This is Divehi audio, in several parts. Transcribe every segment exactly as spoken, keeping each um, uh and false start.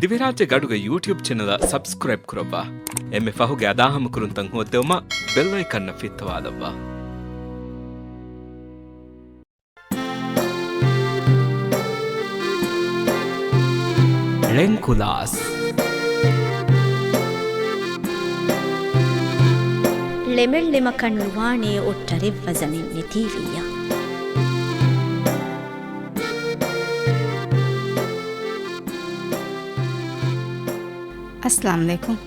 ދިވެހިރާއްޖޭގެ އަޑުގެ ޔޫޓިއުބް ޗެނަލަށް ސަބްސްކްރައިބް ކުރައްވާ. އެންމެ ފަހުގެ އަދާހަމަކުރުންތައް ހޯއްދެވުމަށް ބެލް އައިކަންއަށް ފިއްތަވާލައްވާ. ޅެންކުލާސް. ޅެމެއް ޅެމަކަށް ނުވާނޭ އޮއްޓަރެއް ވަޒަނެއް ނެތީވިއްޔާ. އައްސަލާމު ޢަލައިކުމް.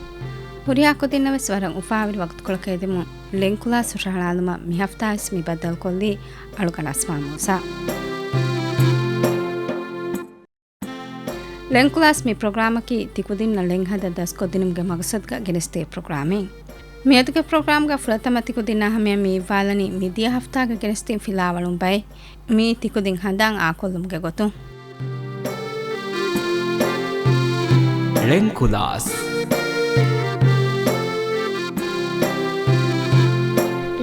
ހުރިހާ ކުދިންނަށް ވެސް ވަރަށް އުފާވެރި ވަގުތުކޮޅަކަށް އެދެމުން ޅެންކުލާސް ހުށަހަޅާލުމަށް މި ހަފްތާވެސް މި ބައްދަލުކޮށްލީ އަޅުގަނޑު އަސްމާ މޫސާ. ޅެންކުލާސް މި ޕްރޮގްރާމަކީ ތިކުދިންނަށް ޅެން ހަދާ ދަސްކޮށްދިނުމުގެ މަގުސަދުގަ ގެނެސްދޭ ޕްރޮގްރާމެއް. މިއަދުގެ ޕްރޮގްރާމްގަ ފުރަތަމަ ތިކުދިންނާ ހަމަޔަށް މި އިއްވާލަނީ މިދިޔަ ހަފްތާގަ ގެނެސްދިން ފިލާވަޅުން ބައެއް. މީ ތިކުދިން ހަނދާން އާކޮށްލުމުގެ ގޮތުން. ޅެންކުލާސް.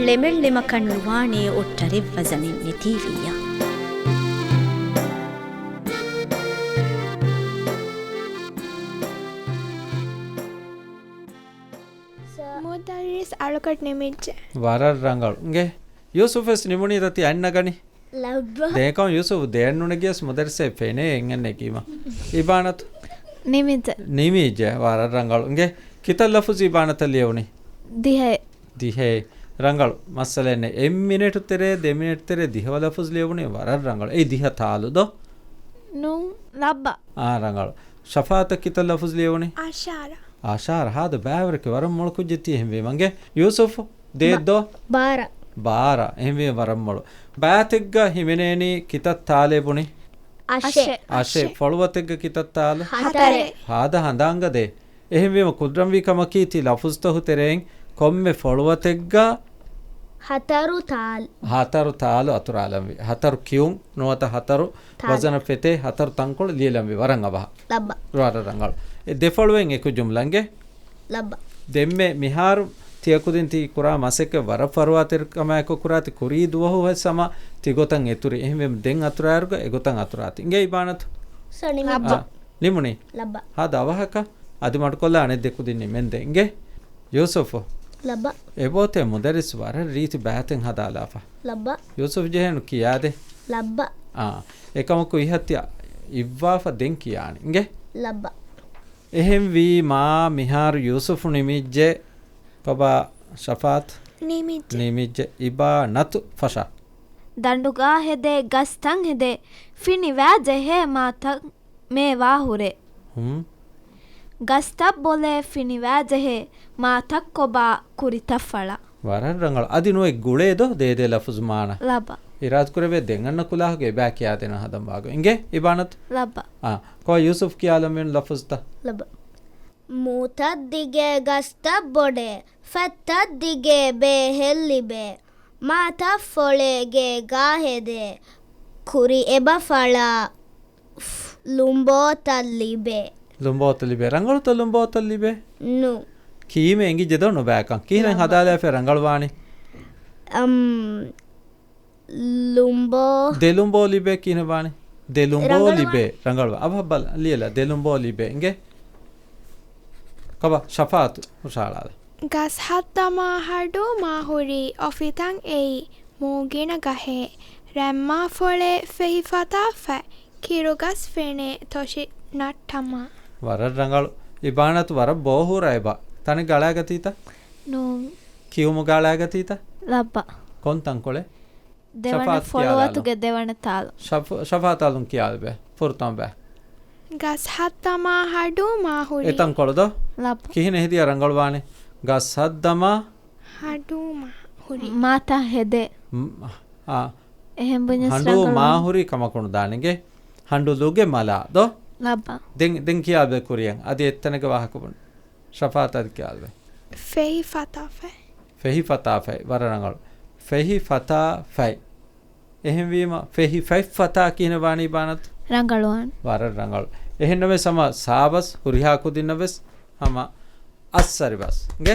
ޅެމެއް ޅެމަކަށް ނުވާނޭ އޮއްޓަރެއް ވަޒަނެއް ނެތީވިއްޔާ. މުދައްރިސް އަޅުގަނޑު ނިމިއްޖެ. ވަރަށް ރަނގަޅު. އިނގޭ، ޔޫސުފް ވެސް ނިމުނީތަ ތި އަތް ނަގަނީ؟ ލައްބަ. ދެން އެކަމު ޔޫސުފް ދެއަތް ނުނެގިޔަސް މުދައްރިސް ފެނޭ އެނގެން ނެގީމަ. އިބާނަތު؟ ނިމިއްޖެ. ނިމިއްޖެ. ވަރަށް ރަނގަޅު. އިނގޭ، ކިތައް ލަފުޒު އިބާނަތަށް ލިޔެވުނީ؟ ދިހައެއް. ދިހައެއް. ރަނގަޅު. މައްސަލައެއް ނެތް. އެއް މިނެޓު ތެރޭ، ދެ މިނެޓު ތެރޭ ދިހަ ލަފުޒު ލިޔެވުނީ ވަރަށް ރަނގަޅު. އެއީ ދިހަ ތާލު ދޯ؟ ނޫން. ލައްބަ. އާ، ރަނގަޅު. ޝަފާއަތަށް ކިތައް ލަފުޒު ލިޔެވުނީ؟ އަށާރަ. އަށާރަ. ހާދަ ބައިވަރަކަށް ވަރަށް މޮޅު ކުއްޖެއް ތި އެހެންވީމަ. އިނގޭ، ޔޫސުފް، ދޭއް ދޯ؟ ބާރަ. ބާރަ. އެހެންވީމަ ވަރަށް މޮޅު. ބައިތެއްގަ ހިމެނޭނީ ކިތައް ތާލެއް ބުނީ؟ އަށެއް. އަށެއް. އަށެއް. ފޮޅުވަތެއްގަ ކިތައް ތާލު؟ ހަތަރެއް. ހާދަ ހަނދާންގަ ދޭ. އެހެންވީމަ ކުދްރަންވީ ކަމަކީ ތި ލަފުޒުތަކު ތެރެއިން ކޮންމެ ފޮޅުވަތެއްގަ ހަތަރު ތާލު. ހަތަރު ތާލު އަތުރާލަންވީ. ހަތަރު ކިޔުން ނުވަތަ ހަތަރު ތާލު. ވަޒަނަށް ފެތޭ ހަތަރު ތަންކޮޅު ލިޔެލަންވީ. ވަރަށް އަވަހަށް. ލައްބަ. ވަރަށް ރަނގަޅު. އެ ދެ ފޮޅުވެން އެކު ޖުމްލަ އިނގޭ. ލައްބަ. ދެންމެ މިހާރު ތިޔަކުދިން ތި ކުރާ މަސައްކަތް ވަރަށް ފަރުވާތެރިކަމާއެކު ކުރާތި. ކުރީ ދުވަހު ވެސް ހަމަ ތިގޮތަށް އެތުރި. އެހެންވެ ދެން އަތުރާއިރުގަ އެގޮތަށް އަތުރާތި. އިނގޭ އިބާނަތު؟ ސަ ނިމިއްޖެ. އާ، ނިމުނީ؟ ލައްބަ. ހާދަ އަވަހަކަށް އަދި މަޑުކޮށްލާ އަނެއް ދެ ކުދިން ނިމެންދެ. އިނގޭ؟ ޔޫސުފު. ލައްބަ. އެބޯތޭ މުދައްރިސް ވަރަށް ރީތި ބައިތެއް ހަދާލާފަ. ލައްބަ. ޔޫސުފް ޖެހޭނު ކިޔާދޭ. ލައްބަ. އާ، އެކަމަކު އިހަށް ތި އިއްވާފަ ދެން ކިޔާނީ. އިނގޭ؟ ލައްބަ. އެހެންވީމާ މިހާރު ޔޫސުފު ނިމިއްޖެ. ކޮބާ ޝަފާއަތު؟ ނިމިއްޖެ. ނިމިއްޖެ. އިބާނަތު ފަށާ. ދަނޑުގާ ހެދޭ، ގަސްތައް ހެދޭ، ފިނިވާ ޖެހޭ، މާތައް މޭވާ ހުރޭ. ހުން. ގަސްތައް ބޮލޭ، ފިނިވާ ޖެހޭ، މާތައް ކޮބާ ކުރިތައް ފަޅާ. ވަރަށް ރަނގަޅު. އަދި ނުވެ ގުޅޭ ދޯ ދޭދޭ ލަފުޒު މާނަ. ލަބަ. އިރާދަކުރެވޭ ދެން އަންނަ ކުލާހުގެ އެބައި ކިޔާދޭނަ ހަދަން ވާގޮތް. އިނގޭ އިބާނަތު؟ ލަބަ. އާ، ކޮބާ ޔޫސުފް ކިޔާލަން މިން ލަފުޒުތައް؟ ލަބަ. މޫތައް ދިގޭ ގަސްތައް ބޮޑޭ، ފަތްތައް ދިގޭ ބޭހެއް ލިބޭ، މާތައް ފޮޅޭ ގޭގާ ހެދޭ، ކުރި އެބަ ފަޅާ، ލުނބޯތައް ލިބޭ. ލުނބޯތައް ލިބޭ. ރަނގަޅުތަ ލުނބޯތައް ލިބޭ؟ ނޫ. ކީމެ އެނގިއްޖެ ދޯ ނުބައިކަން. ކިހިނެއް ރަނގަޅު. ހަދާލާފަ ރަނގަޅުވާނީ؟ އަމް، ލުނބޯ. ދެލުނބޯ ލިބޭ ކިހިނެއް ވާނީ؟ ދެލުނބޯ ރަނގަޅުވާނީ. ލިބޭ. ރަނގަޅުވާ. އަވަހަށް ބަލަ، ލިޔެލާ. ދެލުނބޯ ލިބޭ. އިނގޭ؟ ކޮބާ ޝަފާއަތު ހުށަހަޅާލަ. ގަސް ހައްދަމާ ހަޑު މާ ހުރީ އޮފިތަން އެއީ މޫގިނަ ގަހޭ ރަތްމާ ފޮޅޭ ފެހި ފަތާފަތް ކިރުގަސް ފެނޭ ތޮށި ނައްޓަމާ. ވަރަށް ރަނގަޅު. އިބާނަތު ވަރަށް ބޯހޫރަ އެބަ. ތަނެއް ގަޅާގަތީތަ؟ ނޫން. ކިޔުމު ގަޅާގަތީތަ؟ ލައްބަ. ކޮން ތަންކޮޅެއް؟ ދެވަނަ ޝަފާއަތު ފޮޅުވަތުގެ ކިޔާލާލަ. ދެވަނަ ތާލު. ޝަފު-، ޝަފާއަތު ތާލުން ކިޔާލެބެ. ފުރަތަމަ ބައި. ގަސް ހައްދަމާ ހަޑު މާ ހުރީ. އެތަންކޮޅު ދޯ؟ ލައްބަ. ކިހިނެއް ހެދިޔާ ރަނގަޅުވާނީ؟ ގަސް ހައްދަމާ ހަޑު މާ ހުރީ. މާތައް ހެދޭ. މް-، އާ. އެހެން ބުންޏަސް ހަނޑޫ ރަނގަޅު. މާ ހުރީ ކަމަކުނު ދާނެގެ. ހަނޑު ލުގެ މަލާ ދޯ؟ ލައްބަ. ދެން، ދެން ކިޔާލެ ކުރިޔަށް. އަދި އެއްތަނެއްގަ ވާހަކަ ބުން. ޝަފާއަތު އަދި ކިޔާލެވެ. ފެހި ފަތާފަތް. ފެހި ފަތާފަތް. ވަރަށް ރަނގަޅު. ފެހި ފަތާފަތް. އެހެންވީމަ، ފެހި ފަތް ފަތާ ކިހިނެއް ވާނީ އިބާނަތު؟ ރަނގަޅުވާން. ވަރަށް ރަނގަޅު. އެހެންނަމަވެސް ހަމަ ސާބަސް ހުރިހާ ކުދިންނަށް ވެސް ހަމަ އައްސަރި ބަސް. އިނގޭ؟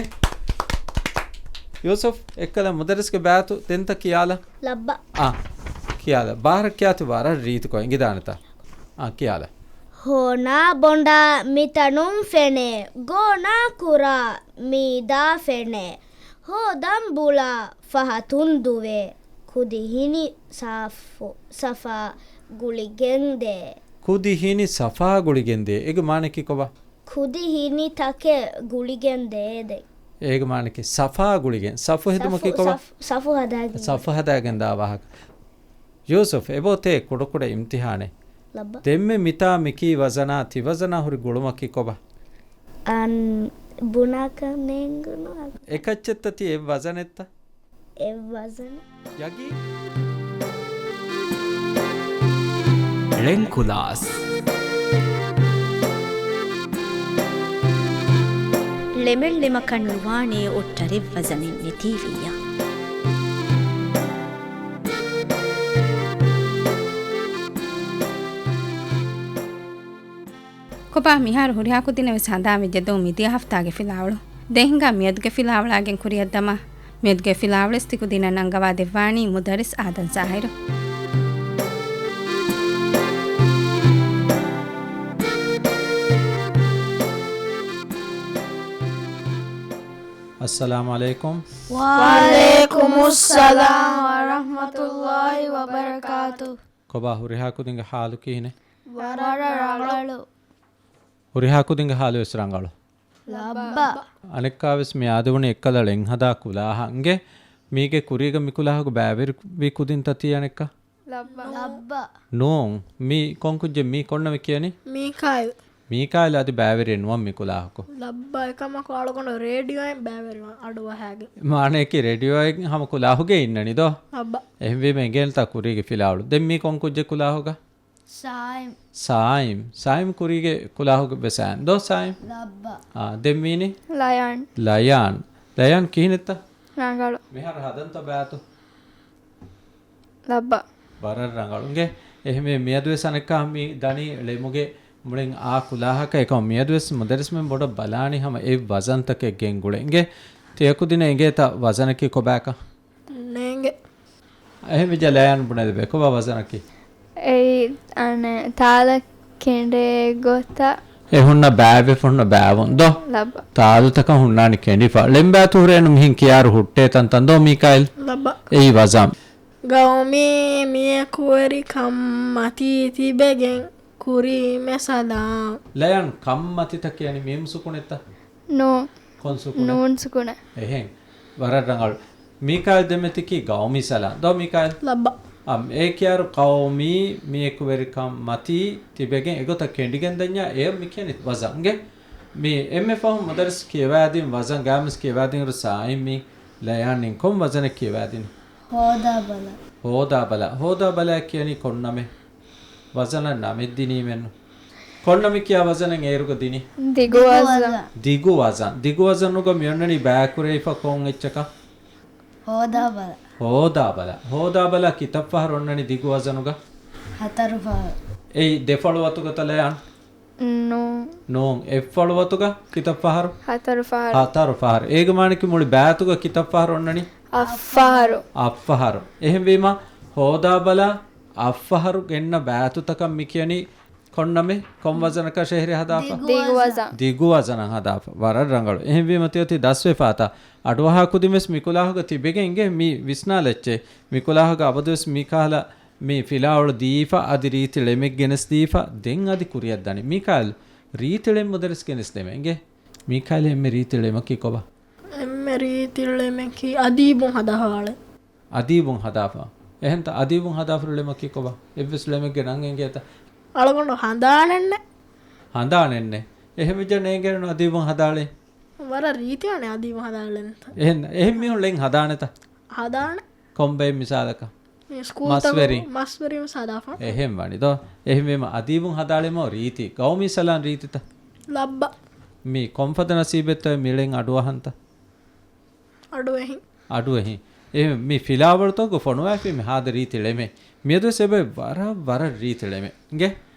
ޔޫސުފް، އެއްކަލަ މުދައްރިސްގެ ބައިތު ދެންތަ ކިޔާލަ؟ ލައްބަ. އާ، ކިޔާލަ. ބާރަ ކިޔާތި ވަރަށް ރީތިކޮށް އެނގިދާނެތަ؟ އާ، ކިޔާލަ. ހޯނާ ބޮނޑާ މިތަނުން ފެނޭ، ގޯނާ ކުރާ މީދާ ފެނޭ، ހޯދަން ބުޅާ ފަހަތުން ދުވޭ، ކުދިހިނި ސާފު، ސަފާ ގުޅިގެން ދޭ. ކުދިހިނި ސަފާ ގުޅިގެން ދޭ. އޭގެ މާނައަކީ ކޮބާ؟ ކުދިހިނި ތަކެއް ގުޅިގެން ދޭ ދެން. އޭގެ މާނައަކީ ސަފާ ގުޅިގެން. ސަފު ހެދުމަކީ ސަފު، ކޮބާ؟ ސަފު، ސަފު ހަދާގެން. ސަފު ހަދާގެން ދާ ވާހަކަ. ޔޫސުފް، އެބައޮތޭ ކުޑަކުޑަ އިމްތިހާނެއް. ލައްބަ. ދެންމެ މިތާ މިކީ ވަޒަނާ، ތި ވަޒަނާ ހުރި ގުޅުމަކީ ކޮބާ؟ އަން ބުނާކަށް ނޭނގުނު. އެކައްޗެއްތަ ތި އެއް ވަޒަނެއްތަ؟ އެއް ވަޒަނެއް. ޔަގީ. ޅެން ކުލާސް. ޅެމެއް ޅެމަކަށް ނުވާނޭ އޮއްޓަރެއް ވަޒަނެއް ނެތީވިއްޔާ. ކޮބާ މިހާރު ހުރިހާ ކުދިންނަށް ވެސް ހަނދާން ވެއްޖެ ދޯ މިދިޔަ ހަފްތާގެ ފިލާވަޅު؟ ދެން ހިނގާ މިއަދުގެ ފިލާވަޅާގެން ކުރިއަށް ދަމާ. މިއަދުގެ ފިލާވަޅުވެސް ތިކުދިންނަށް ނަންގަވާ ދެއްވާނީ މުދައްރިސް އާދަން ޒާހިރު. އައްސަލާމު ޢަލައިކުމް. ވަޢަލައިކުމުއްސަލާމް ވަރަޙްމަތުﷲި ވަބަރަކާތު. ކޮބާ ހުރިހާ ކުދިންގެ ޙާލު ކިހިނެއް؟ ވަރަށް ރަނގަޅު. ހުރިހާ ކުދިންގެ ޙާލުވެސް ރަނގަޅު. ލައްބަ. އަނެއްކާވެސް މި އާދެވުނީ އެއްކަލަ ޅެން ހަދާ ކުލާހަށް. އިނގޭ، މީގެ ކުރީގަ މި ކުލާހަކު ބައިވެރިވި ކުދިންތަ ތީ އަނެއްކާ؟ ލައްބަ. ލައްބަ. ނޫން. މީ ކޮން ކުއްޖެއް މީ ކޮންނަމެއް ކިޔަނީ؟ މީކާއިލް. މީކާއިލް އަދި ބައިވެރިއެއް ނުވަން މި ކުލާހަކު. ލައްބަ. އެކަމަކު އަޅުގަނޑު ރޭޑިއޯއިން ބައިވެރިވާން އަޑުއަހައިގެން. މާނައަކީ ރޭޑިއޯއިން ހަމަ ކުލާހުގައި އިންނަނީ ދޯ؟ ލައްބަ. އެހެންވީމަ އެނގޭނެތާ ކުރީގެ ފިލާވަޅު. ދެން މީ ކޮން ކުއްޖެއް ކުލާހުގަ؟ ސާއިމް. ސާއިމް. ސާއިމް ކުރީގެ ކުލާހުގަ ވެސް އާން ދޯ ސާއިމް؟ ލައްބަ. އާ، ދެން މީނީ؟ ލަޔާން. ލަޔާން. ލަޔާން ކިހިނެއްތަ؟ ރަނގަޅު. މިހާރު ހަދަންތަ ބައިތު؟ ލައްބަ. ވަރަށް ރަނގަޅު. އިނގޭ، އެހެންވެ މިއަދުވެސް އަނެއްކާ މި ދަނީ ޅެމުގެ މުޅިން އާ ކުލާހަކަށް. އެކަމަ މިއަދުވެސް މުދައްރިސްމެން ބޮޑަށް ބަލާނީ ހަމަ އެއް ވަޒަންތަކެއް ގެންގުޅެ. އިނގޭ، ތިޔަކުދިންނަށް އެނގޭތަ ވަޒަނަކީ ކޮބާކަން؟ ނޭނގެ. އެހެންވެއްޖެ ލަޔާން ބުނެލެވޭ ކޮބާ ވަޒަނަކީ؟ އެއީ، އަނެއް، ތާލަ ކެނޑޭ ގޮތަށް. އެ ހުންނަ ބައިވެފަ ހުންނަ ބައިވުން ދޯ؟ ލައްބަ. ތާލުތަކަށް ހުންނާނެ ކެނޑިފަ. ޅެން ބައިތު ހުރޭނު މިހެން ކިޔާރު ހުއްޓޭ ތަންތަން ދޯ މީކާއިލް؟ ލައްބަ. އެއީ ވަޒަން. ގައުމީ މިއެކުވެރިކަން މަތީ ތިބެގެން ކުރީމެ ސަލާމް. ލަޔާން ކަންމަތިތަ ކިޔަނީ މީމް ސުކުނެއްތަ؟ ނޫން. ކޮން ސުކުނެއް؟ ނޫން ސުކުނެއް. އެހެން. ވަރަށް ރަނގަޅު. މީކާއިލް ދެމެތިކީ ގައުމީ ސަލާން. ދޯ މީކާއިލް؟ ލައްބަ. އަ، އޭ ކިޔާރު ޤައުމީ މިއެކުވެރިކަން މަތީ ތިބެގެން އެގޮތަށް ކެނޑިގެން ދަންޏާ އެޔަށް މި ކިޔަނީ ވަޒަން. އިނގޭ؟ މި އެންމެ ފަހުން މުދައްރިސް ކިޔަވާދިން ވަޒަން ގާމިސް ކިޔަވާދިން ރު ސާއިމް މީ ލަޔާން ކޮން ވަޒަނެއް ކިޔަވާދިން؟ ހޯދާބަލަ. ހޯދާބަލަ. ހޯދާބަލަ ކިޔަނީ ކޮން ނަމެއް؟ ވަޒަނަށް ނަމެއް ދިނީމެއްނު. ކޮން ނަމެއް ކިޔާ ވަޒަނެއް އޭރުގަ ދިނީ؟ ދިގު ވަޒަން. ދިގު ވަޒަން. ދިގު ވަޒަނުގަ މިއޮންނަނީ ބައިކުރެވިފަ ކޮން އެއްޗަކަށް؟ ހޯދާބަލަ. ހޯދާބަލަ. ހޯދާބަލަ ކިތައް ފަހަރު އޮންނަނީ ދިގު ވަޒަނުގަ؟ ހަތަރު ފަހަރު. އެއީ ދެ ފަޅު ވަތުގަތަ ލަޔާން؟ ނޫން. ނޫން. އެއް ފަޅު ވަތުގަ ކިތައް ފަހަރު؟ ހަތަރު ފަހަރު. ހަތަރު ފަހަރު. އޭގެ މާނައަކީ މުޅި ބައިތުގަ ކިތައް ފަހަރު އޮންނަނީ؟ އަށް ފަހަރު. އަށް ފަހަރު. އެހެންވީމަ ހޯދާބަލަ އަށް ފަހަރު ގެންނަ ބައިތުތަކަށް މި ކިޔަނީ ކޮން ނަމެއް؟ ކޮން ވަޒަނަކަށް ޝެހްރި ހަދާފަ؟ ދިގު ވަޒަން. ދިގު ވަޒަނަށް ހަދާފަ. ވަރަށް ރަނގަޅު. އެހެންވީމަ ތި އޮތީ ދަސްވެފާތާ؟ އަޑުއަހާ ކުދިންވެސް މި ކުލާހުގަ ތިބެގެން އިނގޭ މި ވިސްނާލައްޗޭ. މި ކުލާހުގަ އަބަދުވެސް މި ކަހަލަ މި ފިލާވަޅު ދީފަ، އަދި ރީތި ޅެމެއް ގެނެސްދީފަ، ދެން އަދި ކުރިއަށްދަނީ. މީކާއިލް، ރީތި ޅެން މުދައްރިސް ގެނެސްދެމޭ އިނގޭ. މީކާއިލް، އެންމެ ރީތި ޅެމަކީ ކޮބާ؟ އެންމެ ރީތި ޅެމަކީ އަދީބުން ހަދާފަ އަޅެ. އަދީބުން ހަދާފަ. އެހެންތަ؟ އަދީބުން ހަދާފަ ޅެމަކީ ކޮބާ؟ އެއްވެސް ޅެމެއްގެ ނަން އެނގޭތަ؟ އަޅުގަނޑު ހަނދާނެއްނެ. ހަނދާނެއްނެ. އެހެންވެއްޖެ ނޭނގޭނު އަދީބުން ހަދާޅޭ. ވަރަށް ރީތިވާނެ އަދީބުން ހަދާޅެންތަ؟ އެހެން، އެހެން މީހުން ޅެން ހަދާނެތަ؟ ހަދާނެ. ކޮންބައެއް މިސާލަކަށް؟ މި ސްކޫލްތަކުން މަސްވެރި. މަސްވެރި ހަދާފަ. އެހެން ވަނީ ދޯ. އެހެންވީމަ އަދީބުން ހަދާޅީމަ ރީތި. ގައުމީ ސަލާން ރީތިތަ؟ ލައްބަ. މީ ކޮންފަދަ ނަސީބެއްތޯ މި ޅެން އަޑުއަހަންތަ؟ އަޑުއެހިން. އަޑުއެހިން. އެހެން މި ފިލާވަޅުތަކުގަ ފޮނުވާފި މި ހާދަ ރީތި ޅެމެއް. މިއަދުވެސް އެބައި ވަރަށް، ވަރަށް ރީތި ޅެމެއް. އިނގޭ؟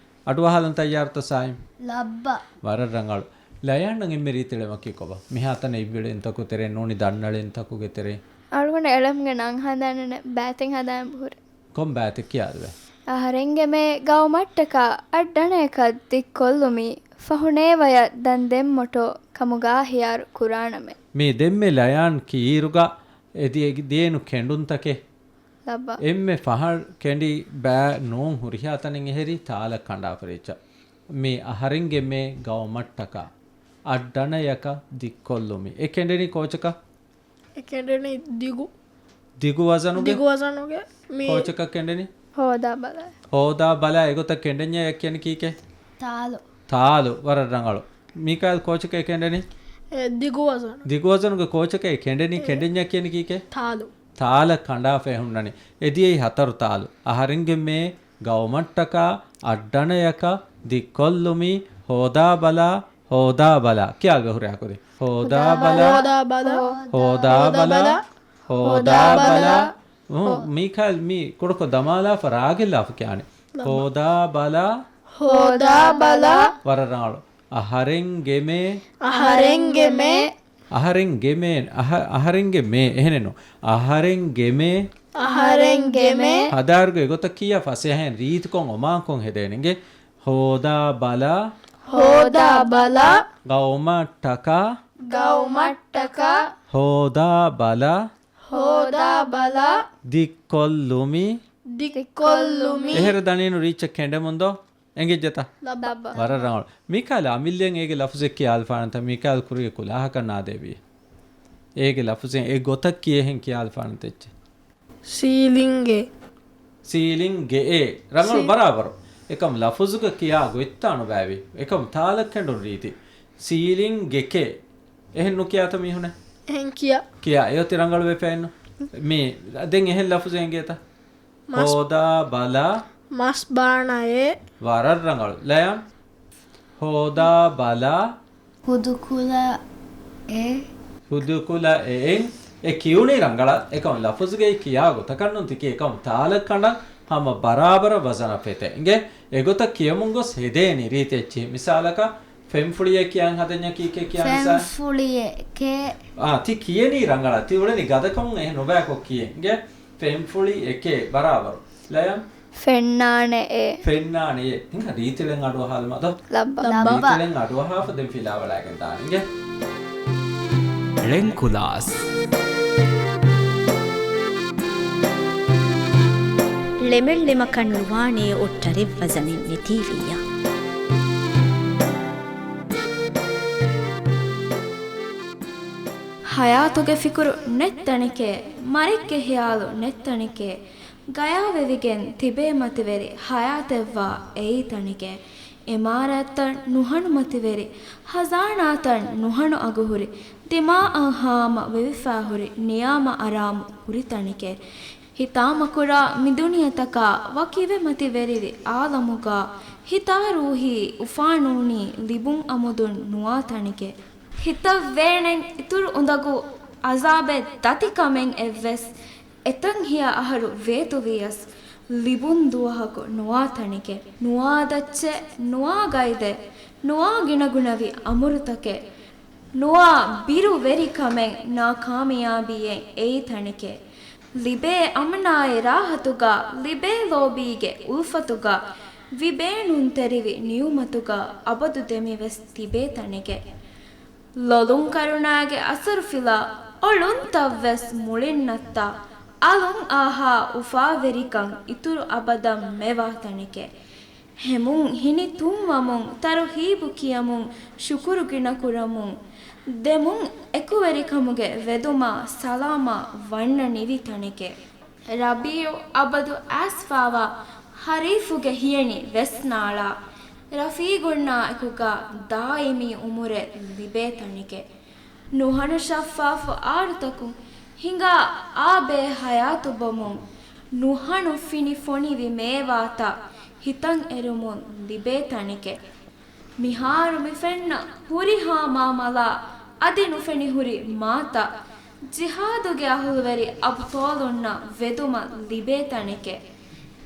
އަޑުއަހާލަން ތައްޔާރުތަ ސާއިމް؟ ލައްބަ. ވަރަށް ރަނގަޅު. ލަޔާން އެންމެ ރީތި ޅެމަކީ ކޮބާ؟ މިހާތަނަށް އިއްވެޅިންތަކު ތެރެއިން ނޫނީ ދަންނަޅިންތަކުގެ ތެރެއިން. އަޅުގަނޑަށް އެޅެމުގެ ނަން ހަނދާނެއްނެ، ބައިތެއް ހަދާން ބުހުރި. ކޮން ބައިތެއް ކިޔާދެވޭ؟ އަހަރެންގެ މޭ ގައުމަށްޓަކާ އައްޑަނަޔަކަށް ދިއްކޮށްލުމީ ފަހުނޭވަޔަށް ދަންދެން މޮޓޯ ކަމުގާ ހިޔާރު ކުރާނަމޭ. މި ދެންމެ ލަޔާން ކީއިރުގަ އެ ދިޔަ-، ދިޔައިނު ކެނޑުންތަކެއް. ލައްބަ. އެންމެ ފަހަރު ކެނޑި ބައި ނޫން ހުރިހާ ތަނެއް އެހެރީ ތާލަ ކަނޑާފަ ރީއްޗަށް. މި އަހަރެންގެ މޭ ގައުމަށްޓަކާ އައްޑަނަޔަކަށް ދިއްކޮށްލުމީ. އެ ކެނޑެނީ ކޯޗަކަށް؟ އެ ކެނޑެނީ ދިގު. ދިގު ވަޒަނުގެ؟ ދިގު ވަޒަނުގެ މި ކޯޗަކަށް ކެނޑެނީ؟ ހޯދާ ބަލާ. ހޯދާ ބަލާ އެގޮތަށް ކެނޑެންޏާ އެ ކިޔަނީ ކީކޭ؟ ތާލު. ތާލު. ވަރަށް ރަނގަޅު. މީކާއިލް ކޯޗަކަށް ކެނޑެނީ؟ އެ، ދިގު ވަޒަނު. ދިގު ވަޒަނުގެ ކޯޗަކަށް ކެނޑެނީ، އެ. ކެނޑެންޏާ ކިޔަނީ ކީކޭ؟ ތާލު. ތާލަ ކަނޑާފައި ހުންނަނީ. އެ ދިޔައީ ހަތަރު ތާލު. އަހަރެންގެ މޭ ގައުމަށްޓަކާ އައްޑަނަޔަކަށް ދިއްކޮށްލުމީ ހޯދާ ބަލާ، ހޯދާ ބަލާ. ކިޔާލް ވެ ހުރެ ކުދި. ހޯދާ ބަލާ. ހޯދާ ބަލާ. ހޯދާ ބަލާ. ހޯދާ ބަލާ. އު، މީކާއިލް މީ ކުޑަކޮށް ދަމާލާފަ ރާގެއްލާފަ ކިޔާނެ. ހޯދާ ބަލާ. ހޯދާ ބަލާ. ވަރަށް ރަނގަޅު. އަހަރެންގެ މޭ. އަހަރެންގެ މޭ. އަހަރެންގެ މޭ. އަހަ-، އަހަރެންގެ މޭ. އެހެނެއްނު. އަހަރެންގެ މޭ. އަހަރެންގެ މޭ. ހަދާރުގެ އެގޮތަށް ކިޔާ ފަސޭހައިން ރީތިކޮށް އޮމާންކޮށް ހެދޭނެ އިނގޭ. ހޯދާ ބަލާ. ހޯދާ ބަލާ. ގައުމަށްޓަކާ. ގައުމަށްޓަކާ. ހޯދާ ބަލާ. ހޯދާ ބަލާ. ދިއްކޮށްލުމި. ދިއްކޮށްލުމި. އެހެރަ ދަނީނު ރީއްޗަށް ކެނޑެމުންދޯ؟ އެނގިއްޖެތަ؟ ލައްބަ. ވަރަށް ރަނގަޅު. މީކާއިލް އަމިއްލައަށް އޭގެ ލަފުޒެއް ކިޔާލަފާނަންތަ؟ މީކާއިލް ކުރީ ކުލާހަކަށް ނާދޭވި. އޭގެ ލަފުޒެއް އެ ގޮތަށް ކިޔޭހެން ކިޔާލަފާނަންތަ އެއްޗެއް؟ ސީލިންގެ. ސީލިންގެއޭ. ރަނގަޅު ސީ- ބަރާބަރު. އެކަމް ލަފުޒުގަ ކިޔާ ގޮތްތާ ނުބައިވި. އެކަމް ތާލަ ކެނޑުން ރީތި. ސީލިންގެކޭ. އެހެން ނުކިޔާތަ މީހުނެއް؟ އެހެން ކިޔާ. ކިޔާ. އެއޮތީ ރަނގަޅުވެފައެއްނު. މީ ދެން އެހެން ލަފުޒެއް އެނގޭތަ؟ މަސް- ހޯދާ ބަލާ. މަސް ބާނައޭ. ވަރަށް ރަނގަޅު. ލަޔާން. ހޯދާ ބަލާ. ހުދުކުލައޭ. ހުދުކުލައޭ. އެ ކިޔުނީ ރަނގަޅަށް. އެކަމް ލަފުޒުގައި ކިޔާ ގޮތަކަށްނުން ތިކި އެކަމް ތާލަ ކަނޑަށް ހަމަ ބަރާބަރަށް ވަޒަނަށް ފެތޭ. އިނގޭ؟ އެގޮތަށް ކިޔަމުން ގޮސް ހެދޭނީ ރީތި އެއްޗިހި. މިސާލަކަށް، ފެންފުޅިއެއް ކިޔަން ހަދަންޏާ ކީކޭ ކިޔާ މިސާލް؟ ފެންފުޅިއެކޭ. އާ، ތި ކިޔެނީ ރަނގަޅަށް. ތި އުޅެނީ ގަދަކަމުން އެހެން ނުބައިކޮށް ކިޔެން. އިނގޭ؟ ފެންފުޅި އެކޭ ބަރާބަރު. ލަޔަން. ފެންނާނެއޭ. ފެންނާނެއޭ. ހިނގާ ރީތިޅެން އަޑުއަހާލަމާ ދޯ. ލައްބަ. ލައްބަ. ރީތިޅެން އަޑުއަހާފަ ދެން ފިލާވަޅައިގެން ދާނެ. އިނގޭ. ޅެން ކުލާސް. ޅެމެއް ޅެމަކަށް ނުވާނޭ އޮއްޓަރެއް ވަޒަނެއް ނެތީވިއްޔާ. ހަޔާތުގެ ފިކުރު ނެތް ތަނެކޭ، މަރެއްގެ ހިޔާލު ނެތް ތަނެކޭ، ގަޔާވެވިގެން ތިބޭ މަތިވެރި ހަޔާތެއްވާ އެއީ ތަނެކޭ. އިމާރާތްތައް ނުހަނު މަތިވެރި، ހަޒާނާތައް ނުހަނު އަގުހުރި، ދިމާއަށް ހާމަ ވެވިފާހުރި ނިޔާމަ އަރާމު ހުރި ތަނެކޭ. ހިތާމަކުރާ މި ދުނިޔެތަކާ ވަކިވެ މަތިވެރިވި އާލަމުގާ ހިތާ ރޫހީ އުފާނޫނީ ލިބުން އަމުދުން ނުވާ ތަނެކޭ. ހިތަށް ވޭނެން އިތުރު އުނދަގޫ އަޒާބެއް ދަތި ކަމެއް އެއްވެސް އެތަން ހިޔާ އަހަރު ވޭތުވިޔަސް ލިބުން ދުވަހަކު ނުވާ ތަނެކޭ. ނުވާ ދައްޗެއް، ނުވާ ގައިދެއް، ނުވާ ގިނަގުނަވި އަމުރުތަކެއް، ނުވާ ބިރުވެރިކަމެއް، ނާކާމިޔާބީއެއް އެއީ ތަނެކޭ. ލިބޭ އަމްނާއި ރާހަތުގަ، ލިބޭ ލޯބީގެ އުލްފަތުގަ، ވިބޭނުންތެރިވި ނިޢުމަތުގަ އަބަދު ދެމިވެސް ތިބޭ ތަނެކޭ. ލޮލުން ކަރުނާގެ އަސަރު ފިލާ، އޮޅުންތައްވެސް މުޅިން ނައްތާ، އަލުން އާހާ އުފާވެރިކަން އިތުރު އަބަދަށް މެވާ ތަނެކޭ. ހެމުން ހިނިތުންވަމުން، ތަރުހީބު ކިޔަމުން، ޝުކުރު ގިނަކުރަމުން، ދެމުން އެކުވެރިކަމުގެ ވެދުމާ ސަލާމާ ވަންނަ ނިވި ތަނެކޭ. ރަބީޢު އަބަދު އައިސްފާވާ ޚަރީފުގެ ހިޔަނި ވެސްނާޅާ، ރަފީޤުންނާ އެކުގަ ދާއިމީ އުމުރެއް ލިބޭ ތަނެކޭ. ނުހަނު ޝައްފާފު އާރުތަކުން ހިނގާ އާބޭ ޙަޔާތު ބޮމުން، ނުހަނު ފިނި ފޮނިވި މޭވާތައް ހިތަށް އެރުމުން ލިބޭ ތަނެކޭ. މިހާރު މި ފެންނަ ހުރިހާ މާމަލާ އަދި ނުފެނި ހުރި މާތައް ޖިހާދުގެ އަހުލުވެރި އަބްޠާލުންނަށް ވެދުމަށް ލިބޭ ތަނެކޭ.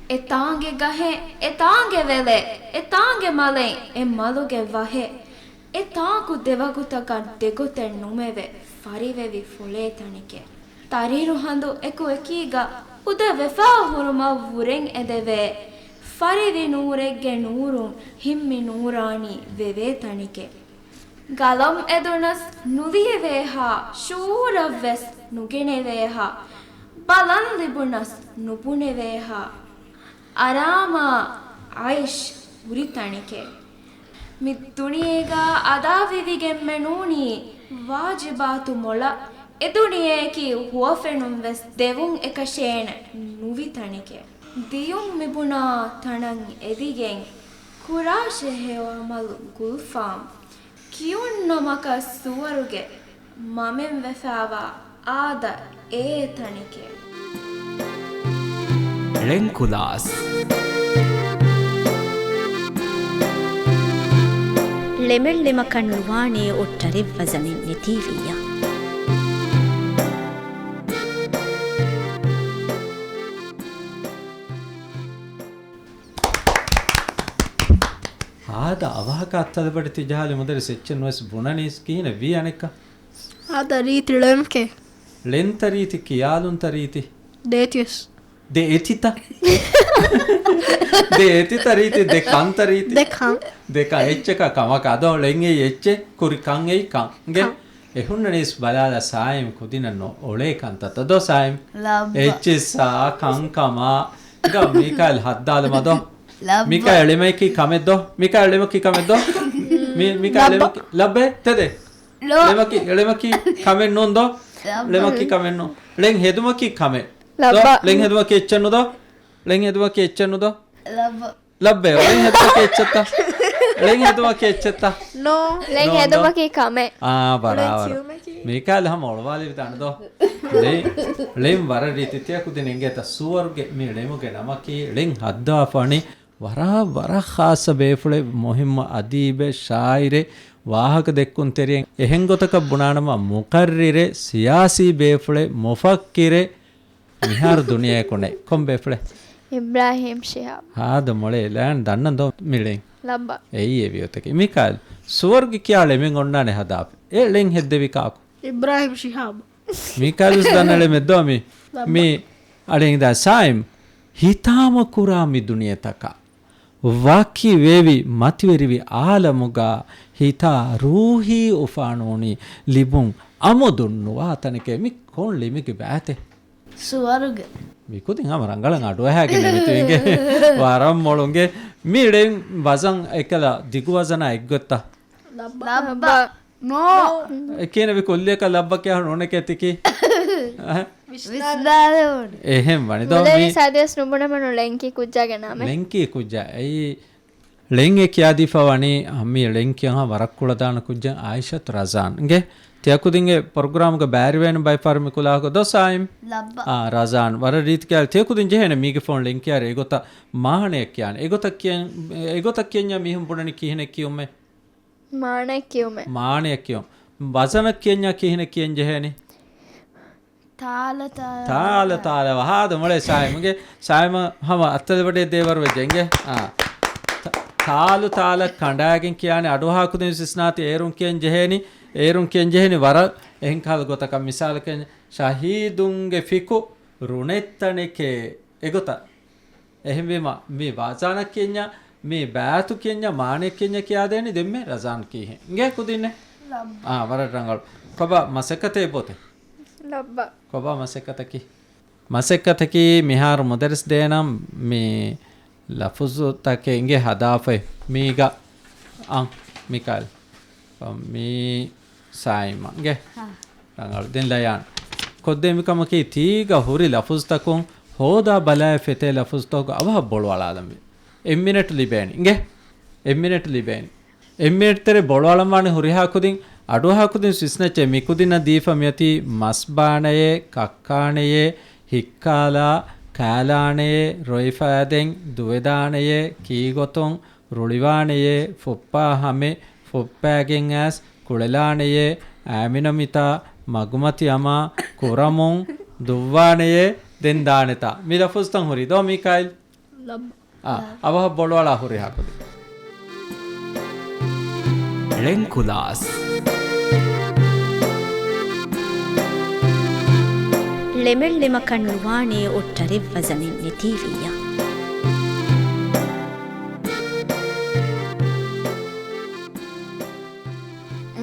އެ ތާނގެ ގަހެއް، އެ ތާނގެ ވެލެއް، އެ ތާނގެ މަލެއް، އެ މަލުގެ ވަހެއް، އެ ތާކު ދެވަގުތަކަށް ދެގޮތެއް ނުމެވެ، ފަރިވެވި ފުޅޭ ތަނެކޭ. ތަރިރު ހަނދު އެކު އެކީގަ އުދަ ވެފާ ހުރުމަށް ވުރެން އެދެވޭ. ޕަރިވި ނޫރެއްގެ ނޫރުން ހިންމި ނޫރާނީ ވެވޭ ތަނެކޭ. ގަލަމް އެދުނަސް ނުލިޔެވޭހާ، ޝުއޫރަށްވެސް ނުގެނެވޭހާ، ބަލަން ލިބުނަސް ނުބުނެވޭހާ، އަރާމާ އައިޝް ހުރި ތަނެކޭ. މި ދުނިޔޭގަ އަދާވެވިގެން މެނޫނީ ވާޖިބާތު މޮޅަށް، އެ ދުނިޔެއަކީ ހުވަފެނުން ވެސް ދެވުން އެކަށޭނެ ނުވި ތަނެކޭ. ދިޔުން މިބުނާ ތަނަށް އެދިގެން، ކުރާށޭ ހެޔޮ އަމަލު ގުލްފާމް. ކިޔުން ނަމަކަށް ސުވަރުގެ މަމެން ވެފާވާ އާދަ އޭ ތަނެކޭ. ޅެން ކުލާސް. ޅެމެއް ޅެމަކަށް ނުވާނޭ އޮއްޓަރެއް ވަޒަނެއް ނެތީވިއްޔާ. އާދަ، އަވަހަކަށް އަތްތަލަބަޑި ތިޖަހާލި މުދައްރިސް އެއްޗެއް ނުވެސް ބުނަނީސް ކިހިނެއް ވީ އަނެއްކާ؟ އާދަ، ރީތި ޅެމްކޭ. ޅެންތަ ރީތި، ކިޔާލުންތަ ރީތި؟ ދޭތިވެސް. ދެ އެތިތަ؟ ދެ އެތިތަ ރީތި، ދެ ކަންތަ ރީތި؟ ދެ ކަން. ދެ ކަން އެއްޗަކާ ކަމަކަށް އަދޯ ޅެން އެއީ އެއްޗެއް، ކުރި ކަން އެއީ ކަން. އިނގޭ؟ ކަން. އެ ހުންނަނީސް ބަލާލާ ސާއިމް ކުދިންނަށް ނޯ އޮޅޭ ކަންތައްތަ ދޯ ސާއިމް؟ ލައްބަ. އެއްޗިއްސާ ކަންކަމާ. ގަ މީކާއިލް ހައްދާލުމަ ދޯ؟ ލައްބަ. މީކާއިލް ޅެމަކީ ކަމެއް ދޯ؟ މީކާއިލް ޅެމަކީ ކަމެއް ދޯ؟ މީ، މީކާއިލް ލައްބަ. ޅެމަކީ، ލައްބޭ، ތެދޭ. ޅެމަކީ، ޅެމަކީ ކަމެއް ނޫން ދޯ؟ ލައްބަ. ޅެމަކީ ކަމެއް ނޫން. ޅެން ހެދުމަކީ ކަމެއް. ލައްބަ. ދޯ؟ ޅެން ހެދުމަކީ އެއްޗެއް ނުދޯ؟ ޅެން ހެދުމަކީ އެއްޗެއް ނުދޯ؟ ލައްބަ. ޅެން ހެދުމަކީ އެއްޗެއްތަ؟ ޅެން ހެދުމަކީ އެއްޗެއްތަ؟ ނޯ. ޅެން ނޯ، ނޯ. ހެދުމަކީ ކަމެއް. އާ، ބަރާބަރ. ޅެން ކިޔުމަކީ. މީކާއިލް ހަމަ އޮޅުވާލެވިދާނެ ދޯ؟ ޅެން، ޅެން ވަރަށް ރީތި ތިޔަ ކުދިން އެނގޭތަ ސުވަރުގެ މި ޅެމުގެ ނަމަކީ ޅެން ހައްދަވާފަވަނީ ވަރަށް، ވަރަށް ޚާއްޞަ ބޭފުޅެއް، މުހިއްމު އަދީބެއް، ޝާއިރެއް، ވާހަކަ ދެއްކުންތެރިއެއް، އެހެން ގޮތަކަށް ބުނާނަމަ މުޤައްރިރެއް، ސިޔާސީ ބޭފުޅެއް، މުފައްކިރެއް، މިހާރު ދުނިޔެއަކު ނެތް. ކޮން ބޭފުޅެއް؟ އިބްރާހީމް ޝިހާބް. ހާދަ މޮޅޭ ލާން ދަންނަން ދޯ މިޅެން. ލައްބަ. އެއީ އެ ވިޔޮތަކީ. މިކާލް، ސުވަރުގެ ކިޔާ ޅެމެއް އޮންނާނެ ހަދާފަ. އެ ޅެން ހެއްދެވި ކާކު؟ އިބްރާހީމް ޝިހާބް. މިކާލް ވެސް ދަންނަ ޅެމެއް ދޯ މި؟ ލައްބަ. މި އަޅެން ދާ ސާއިމް ހިތާމަ ކުރާ މި ދުނިޔެތަކަށް. ވަކިވެވި މަތިވެރިވި އާލަމުގަ ހިތާ ރޫހީ އުފާނޫނީ ލިބުން އަމުދުން ނުވާ ތަނެކޭ. މި ކޮން ޅެމެއްގެ ބައިތެއް؟ ސުވަރުގެ. މި ކުދިން ހަމަ ރަނގަޅަށް އަޑުއަހާގެން ނެތިވެންގެ ވަރަށް މޮޅުންގެ. މި ޅެން ވަޒަން އެކަލަ ދިގު ވަޒަނާ އެއްގޮތްތަ؟ ލައްބަ. ނޯ. އެކޭނެ ވި ކުއްލިއަކަށް ލައްބަ ކިޔާ ނޫނެކޭ ތިކީ؟ އަހަ. ވިސްނާލެވުނު. އެހެން ވަނި ދޯ މި. މުޅެނި ސާދިޔަސް ނުބުނަމަނު ޅެންކީ ކުއްޖާގެ ނަމެއް. ޅެންކީ ކުއްޖާ. އެއީ ޅެން އެ ކިޔާދީފަ ވަނީ މި ޅެން ކިޔަން ވަރަށް ކުޅަދާނަ ކުއްޖެއް އާއިޝަތު ރަޒާން. އިނގޭ؟ ތިޔަ ކުދިންގެ ޕްރޮގްރާމްގަ ބައިވެރިވޭނެ ބައި ފަހަރު މި ކުލާހަކު ދޯ ސާއިމް؟ ލައްބަ. އާ، ރަޒާން. ވަރަށް ރީތި ކިޔާ ތިޔަ ކުދިން ޖެހޭނެ މީގެ ފޯން ޅެން ކިޔާ އެގޮތަށް މާނައެއް ކިޔާނެ. އެގޮތަށް ކިޔަން، އެގޮތަށް ކިޔަންޏާ މީހުން ބުނަނީ ކިހިނެއް ކިޔުމެއް؟ މާނައެއް ކިޔުމެއް. މާނައެއް ކިޔުން. ވަޒަނަށް ކިޔަންޏާ ކިހިނެއް ކިޔަން ޖެހޭނީ؟ ތާލަ، ތާލަ. ތާލަ، ތާލަ. ހާދަ މޮޅޭ ސާއިމްގެ. ސާއިމަށް ހަމަ އަތްތަލަބަޑި ދޭވަރު ވެއްޖެ އިނގޭ. އާ. ތާ-، ތާލު ތާލަ ކަނޑާގެން ކިޔާނެ އަޑުއަހާ ކުދިން ވިސްނާތި އޭރުން ކިޔަން ޖެހޭނީ، އޭރުން ކިޔަން ޖެހޭނީ ވަރަށް އެހެން ކަހަލަ ގޮތަކަށް. މިސާލަކަށް ޝަހީދުންގެ ފިކު ރުނެއްތަނެކޭ އެގޮތަށް. އެހެންވީމަ، މި ވާޒާނަ ކިޔަންޏާ، މި ބާތު ކިޔަންޏާ، މާނަ ކިޔަންޏާ ކިޔާދޭނީ ދެންމެ ރަޒާން ކީހެން. އިނގޭ ކުދިންނެ؟ ލައްބަ. އާ، ވަރަށް ރަނގަޅު. ކޮބާ މަސައްކަތެއް އެބޮތެ؟ ލައްބަ. ކޮބާ މަސައްކަތަކީ؟ މަސައްކަތަކީ މިހާރު މުދައްރިސް ދޭނަމް މި ލަފުޒުތަކެއް އިނގޭ ހަދާފައި. މީގަ އަން މިކަލް. މީ ސާއިމް އިނގޭ. ހާ. ރަނގަޅު. ދެން ލަޔާން. ކޮށްދޭން މިކަމަކީ ތީގަ ހުރި ލަފުޒުތަކުން ހޯދާ ބަލާއި ފެތޭ ލަފުޒުތަކުގަ އަވަހަށް ބޮޅުއަޅާލަންވީ. އެއް މިނެޓް ލިބޭނީ. އިނގޭ؟ އެއް މިނެޓް ލިބޭނީ. އެއް މިނެޓް ތެރޭ ބޮޅުއަޅަންވާނެ ހުރިހާ ކުދިން، އަޑުއަހާ ކުދިން ވިސްނައްޗޭ. މި ކުދިންނަށް ދީފަ މިއޮތީ މަސް ބާނައޭ، ކައްކާނެޔޭ، ހިއްކާލާ، ކާލާނެޔޭ، ރޮއިފައިދެން، ދުވެދާނެޔޭ، ކީގޮތުން، ރުޅިވާނެޔޭ، ފުއްޕާ ހަމެ، ފުއްޕާގެން އައިސް، ކުޅެލާނެޔޭ، އައިމިނަ މިތާ، މަގުމަތި އަމާ، ކުރަމުން، ދުއްވާނެޔޭ، ދެން ދާނެތާ. މި ލަފުޒުތައް ހުރީ ދޯ މީކާއިލް؟ ލައްބަ. އާ، އަވަހަށް ބޮޅުއަޅާ ހުރިހާ ކުދިން. ޅެން ކުލާސް. ޅެމެއް ޅެމަކަށް ނުވާނޭ އޮއްޓަރެއް ވަޒަނެއް ނެތީވިއްޔާ.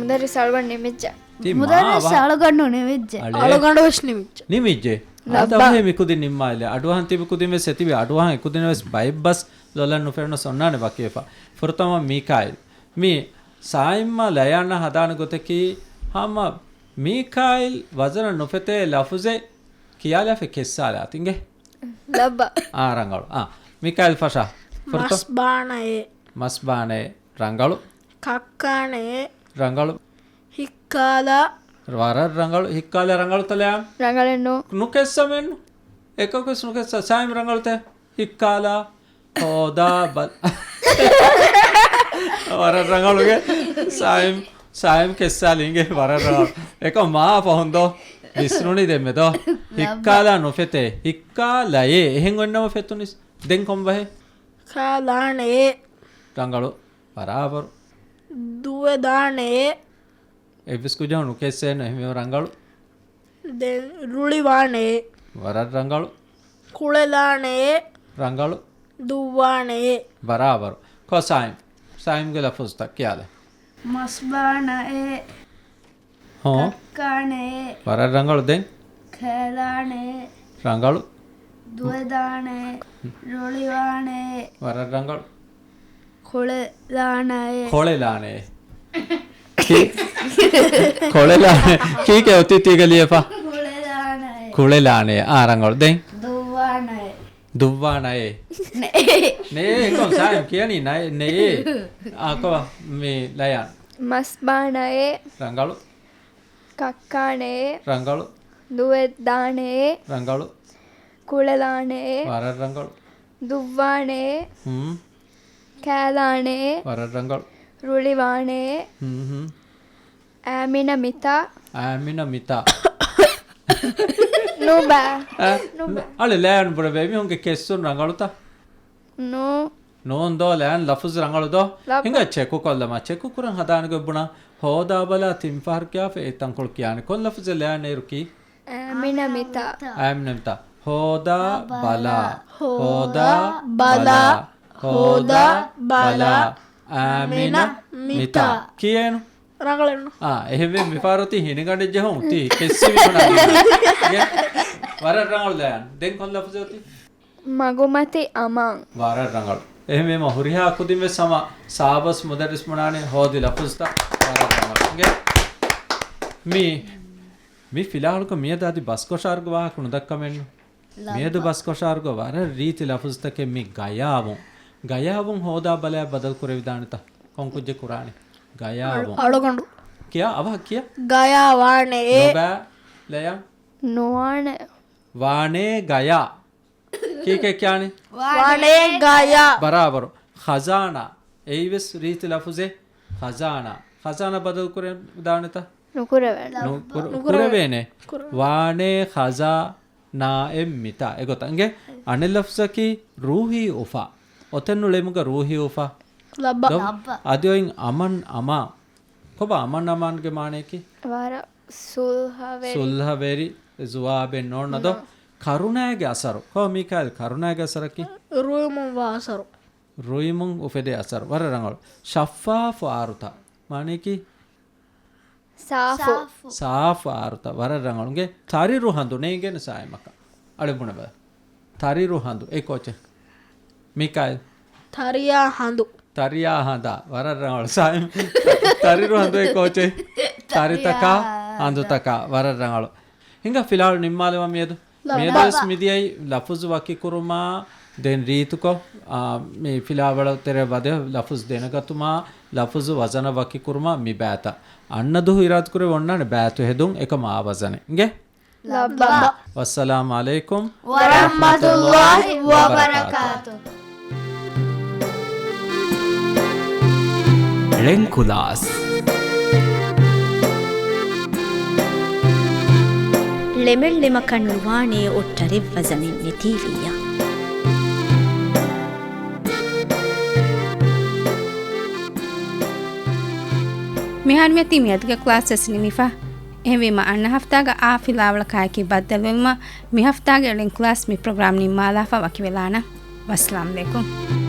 މުދައްރިސް އަޅުގަނޑު ނިމިއްޖެ. ތި މާ މުދައްރިސް ވާ- އަޅުގަނޑު ނިމިއްޖެ. އަޅޭ. އަޅުގަނޑު ވެސް ނިމިއްޖެ. ނިމިއްޖެ. ލައްބަ. އަދަވެ މިކުދިން ނިންމާލެ. އަޑުއަހަން ތި މިކުދިން ވެސް އެތިބި އަޑުއަހަން އެކުދިން ވެސް ބައެއް ބަސް ލޮލަށް ނުފެނުނަސް އޮންނާނެ ވަކިވެފަ. ފުރަތަމަ މީކާއިލް. މި ސާއިމްމާ ލަޔާންނާ ހަދާނެ ގޮތަކީ ހަމަ މީކާއިލް ވަޒަނަށް ނުފެތޭ ލަފުޒެއް ކިޔާލާފަ ކެއްސާލާ ތިނގެ. ލައްބަ. އާ، ރަނގަޅު. އާ، މީކާއިލް ފަށާ. ފުރަތަ- މަސް ބާނައޭ. މަސް ބާނައޭ. ރަނގަޅު. ކައްކާނައޭ. ރަނގަޅު. ހިއްކާލާ. ވަރަށް ރަނގަޅު. ހިއްކާލާ ރަނގަޅުތަ ލަޔާން؟ ރަނގަޅެއް ނޫ. ނުކެއްސަމެއްނު. އެކަކުވެސް ނުކެއްސާ. ސާއިމް ރަނގަޅުތަ؟ ހިއްކާލާ. ހޯދާ ބަލަ. ވަރަށް ރަނގަޅުގެ. ސާއިމް، ސާއިމް ކެއްސާލިނގެ ވަރަށް ރަނގަޅު. އެކަ މާ ފަހުން ދޯ. ވިސްނުނީ ދެންމެ ދޯ. ހިއްކާލާ ނުފެތޭ. ހިއްކާލައޭ. އެހެން އޮންނަމަ ފެތުނިސް. ދެން ކޮން ބަހެއް؟ ކާލާނެ. ރަނގަޅު. ބަރާބަރު. ދުވެދާނެ. އެއްވެސް ކުއްޖަކު ނުކެއްސޭނެ އެހެންވީމަ ރަނގަޅު. ދެން ރުޅިވާނެ. ވަރަށް ރަނގަޅު. ކުޅެލާނެ. ރަނގަޅު. ދުއްވާނެ. ބަރާބަރު. ކޮ ސާއިމް. ސާއިމްގެ ލަފުޒުތައް ކިޔާލަ. މަސްބާނައޭ. ހޯ. ކައްކާނެ. ވަރަށް ރަނގަޅު ދެން. ކޭލާނެ. ރަނގަޅު. ދުވެދާނެ. ރުޅިވާނެ. ވަރަށް ރަނގަޅު. ކޮޅެލާނައޭ. ކޮޅެލާނެ. ކީ-، ކޮޅެލާނެ. ކީކޭ އޮތީ ތީގަ ލިޔެފަ؟ ކުޅެލާނައޭ. ކުޅެލާނެ. އާ، ރަނގަޅު. ދެން؟ ދުއްވާނައޭ. ދުއްވާނައޭ. ނޭ. ނޭ، އެކޮން ސާއިމް ކިޔަނީ ނައޭ، ނޭ. އާ، ކޮބާ؟ މި ލަޔާން. މަސްބާނައޭ. ރަނގަޅު. ކައްކާނެ. ރަނގަޅު. ދުވެދާނެ. ރަނގަޅު. ކުޅެލާނެ. ވަރަށް ރަނގަޅު. ދުއްވާނެ. ހުން. ކާލާނެ. ވަރަށް ރަނގަޅު. ރުޅިވާނެ. ހުން، ހުން. އާމިނަ މިތާ. އާމިނަ މިތާ. ނުބަ. އަ، ނުބަ. އަޅެ ލަޔާން ބުނެބަ އެމީހުންގެ ކެއްސުން ރަނގަޅުތަ؟ ނޫ. ނޫން ދޯ، ލަޔާން ލަފުޒު ރަނގަޅު ދޯ؟ ލައްބަ. ހިނގާ ޗެކު ކޮށްލަމާ. ޗެކު ކުރަން ހަދާނެ ގޮތް ބުނާ. ހޯދާ ބަލާ ތިން ފަހަރު ކިޔާފަ އެ ތަންކޮޅު ކިޔާނެ. ކޮން ލަފުޒެއް ލަޔާން އޭރު ކީ؟ އާމިނަ މިތާ. އާމިނަ މިތާ. ހޯދާ ބަލާ. ހޯދާ ބަލާ. ހޯދާ ބަލާ. އާމިނަ މިތާ. ކިޔޭނު. ރަނގަޅެއްނު. އާ، އެހެންވެ މިފާރު ތި ހިނިގަނޑެއް ޖެހުން ތި ކެއްސިވި ހުންނާ. ވަރަށް ރަނގަޅު ލަޔާން. ދެން ކޮން ލަފުޒެއް އޮތީ؟ މަގުމަތި އަމާން. ވަރަށް ރަނގަޅު. އެހެންވީމަ ހުރިހާ ކުދިން ވެސް ހަމަ ސާބަސް މުދައްރިސް ބުނާނެ ހޯދި ލަފުޒުތައް ވަރަށް ރަނގަޅު. އިނގޭ. މި، މި ފިލާވަޅުގަ މިއަދު އަދި ބަސްކޮށާރުގެ ވާހަކަ ނުދައްކަމެއްނު. މިއަދު ބަސްކޮށާރުގަ ވަރަށް ރީތި ލަފުޒުތަކެއް މި ގަޔާވުން. ގަޔާވުން ހޯދާ ބަލާ ބަދަލު ކުރެވިދާނެތަ؟ ކޮން ކުއްޖެއް ކުރާނެ؟ ގަޔާވުން. އަޅުގަނޑު. ކިޔާ، އަވަހަށް ކިޔާ. ގަޔާ ވާނެ. ނުބަ، ލަޔާ. ނުވާނެ. ވާނޭ ގަޔާ. ކީކޭ ކިޔާނީ؟ ވާނޭ ގަޔާ. ބަރާބަރު. ޚަޒާނާ. އެއީވެސް ރީތި ލަފުޒެއް. ޚަޒާނާ. ޚަޒާނާ ބަދަލު ކުރެވިދާނެތަ؟ ނުކުރެވޭނެ. ނުކުރ-، ނުކުރެވޭނެ. ކުރެވޭނެ. ވާނޭ ޚަޒާނާއެއް މިތާ. އެގޮތަށް އިނގޭ. އަނެއް ލަފުޒަކީ ރޫހީ އުފާ. އޮތެއްނު ޅެމުގަ ރޫހީ އުފާ. ލައްބަ. ދޯ؟ ލައްބަ. އަދި އޮތް އަމަން އަމާ. ކޮބާ އަމަން އަމާންގެ މާނަޔަކީ؟ ވަރަށް ސުލްހަވެރި. ސުލްހަވެރި ޒުވާބެއް ނޯންނަ ދޯ؟ ނޯ. ކަރުނައިގެ އަސަރު. ކޯ މީކާއިލް ކަރުނައިގެ އަސަރަކީ؟ ރުއިމުން ވާ އަސަރު. ރުއިމުން އުފެދޭ އަސަރު. ވަރަށް ރަނގަޅު. ޝައްފާފު އާރުތައް. މާނަޔަކީ؟ ސާފު. ސާފު. ސާފު އާރުތައް. ވަރަށް ރަނގަޅު. އިނގޭ ތަރިރު ހަނދު ނޭނގޭނެ ސާއިމަކަށް. އަޅެ ބުނެބަލަ. ތަރިރު ހަނދު. އެ ކޯޗެ. މީކާއިލް. ތަރިޔާ ހަނދު. ތަރިޔާ ހަނދާ. ވަރަށް ރަނގަޅު ސާއިމް. ތަރިރު ހަނދު އެ ކޯޗެ. ތަރިތަކާ ހަނދުތަކާ. ވަރަށް ރަނގަޅު. ހިނގާ ފިލާވަޅު ނިންމާލަމާ މިއަދު. ލައްބަ. މިއަދުވެސް މިދިޔައީ ލަފުޒު ވަކިކުރުމާ ދެން ރީތިކޮށް، އާ، މި ފިލާވަޅު ތެރެ ވަދެ ލަފުޒު ދެނެގަތުމާ، ލަފުޒު ވަޒަނަށް ވަކިކުރުމާ މި ބައިތައް. އަންނަ ދުވަހު އިރާދަކުރެވި އޮންނާނެ ބައިތު ހެދުން އެކަމަށް އާ ވަޒަނެއް. އިނގޭ؟ ލައްބަ. ވައްސަލާމް ޢަލައިކުމް ވަރަޙްމަތުﷲި ވަބަރަކާތު. ޅެން ކުލާސް. ޅެމެއް ޅެމަކަށް ނުވާނޭ އޮއްޓަރެއް ވަޒަނެއް ނެތީވިއްޔާ. މިހާރު މިއޮތީ މިއަދުގެ ކްލާސް ވެސް ނިމިފަ. އެހެންވީމަ އަންނަ ހަފްތާގަ އާ ފިލާވަޅަކާއެކީ ބައްދަލުވެލުމަށް މި ހަފްތާގެ ޅެން ކްލާސް މި ޕްރޮގްރާމް ނިންމާލާފަ ވަކިވެލާނަން. ވައްސަލާމް ޢަލައިކުމް.